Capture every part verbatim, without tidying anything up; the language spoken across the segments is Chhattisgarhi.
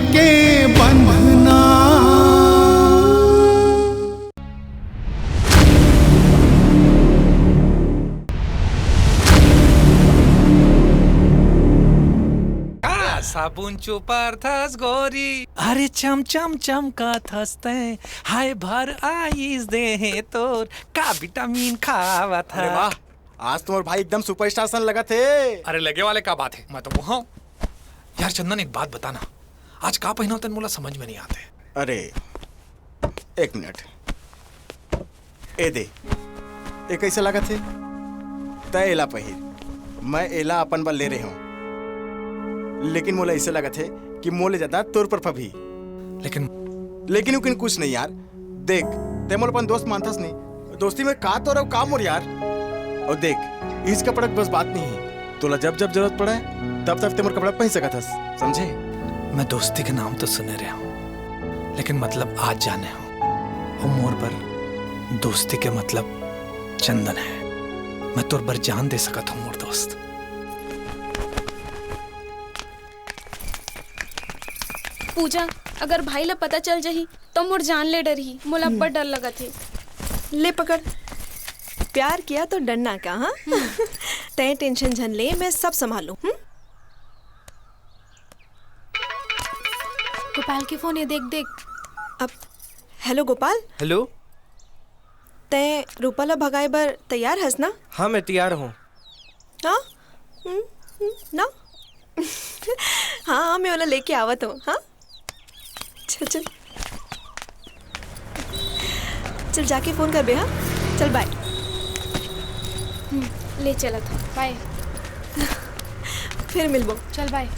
के बंधना। का साबुन चुपर थस गोरी, अरे चम चम चमका थस तैं, हाय भर आइस दे हे तोर, का विटामिन खावत अरे ह। वाह, आज तुम्हार भाई एकदम सुपरस्टार सन लगत हे। अरे लगे वाले का बात है, मैं तो वहाँ हूँ। यार चंदन, एक बात बताना, आज का पहना तन मोला समझ में नहीं आते। अरे एक मिनट, ए दे, ए कैसे लागत हे? तय एला पहिर, मैं एला अपन बर ले रहे हूँ, लेकिन मोला ऐसे लागत हे कि मोले ज्यादा तोर पर फबही। लेकिन लेकिन उकिन कुछ नहीं यार। देख, ते मोला अपन दोस्त मानथस नहीं, दोस्ती में का तोर अउ का मोर यार। और देख, इस कपड़ा के बस बात नहीं है, तोला जब जब जरूरत पड़े तब तब ते मोर कपड़ा पहन सकत हस, समझे? मैं दोस्ती के नाम तो सुने रहे हूँ, लेकिन मतलब आज जाने हूँ, वो मोर बर दोस्ती के मतलब चंदन है। मैं तोर बर जान दे सकत हूँ मोर दोस्त। पूजा, अगर भाई ला पता चल जाही तो मोर जान ले डरही। मोला अब्बड़ डर लगत हे। ले पकड़। प्यार किया तो डरना क्या, हाँ? तय टेंशन झन ले, मैं सब संभालू। हम्म? गोपाल के फोन है, देख देख। अब हेलो गोपाल। हेलो। तय रूपा ला भगाए बर तैयार हस ना? हाँ, मैं तैयार हूँ। हाँ? हम्म, हम्म, ना। हाँ, मैं ओला लेके आवत हूँ। हाँ, चल चल। चल जाके फोन करबे। हाँ, चल बाय। ले चलत हूँ, बाय। फिर मिलबो। चल बाय।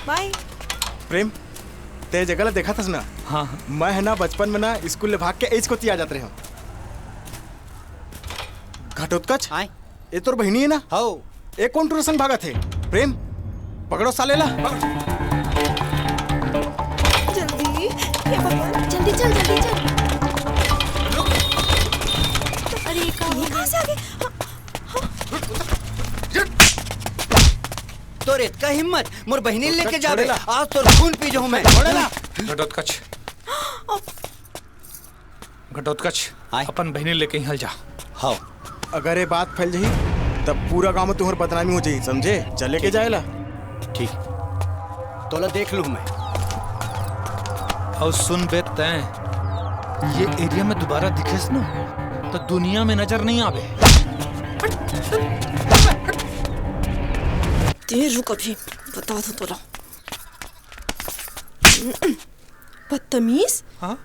बाय। प्रेम, ते जगह ला देखा थस ना? हाँ, हाँ। मैं है ना बचपन में ना स्कूल ले भाग के इस कोती आ जात रहे हूँ। घटोत्कच, आय। ये तोर बहिनी है ना? हौ। ये कौन टूरा संग भागत हे? प्रेम, पकड़ो साले ला। जल्दी, हे भगवान। जल्दी चल, जल्दी चल। अरे ये का हो ये कहाँ से आ गए? हाँ, तोर इतका हिम्मत, मोर बहिनी लेके जाबे। छोड़ेला। आज तोर खून पी जाऊं मैं। छोड़ेला। घटोत्कच, घटोत्कच, आय। अपन बहिनी लेके यहाँ जा। हाँ। अगर ये बात फैल जाही, तब पूरा गांव में तुम्हारी बदनामी हो जाही, समझे? चले के जाएला। ठीक। तोला देख लूं मैं। और सुन बे तैं, ये एरिया में दोबारा दिखेस ना, तो दुनिया में नजर नहीं आवे। ते रुक अभी, बता दो तोला। बदतमीज। हाँ?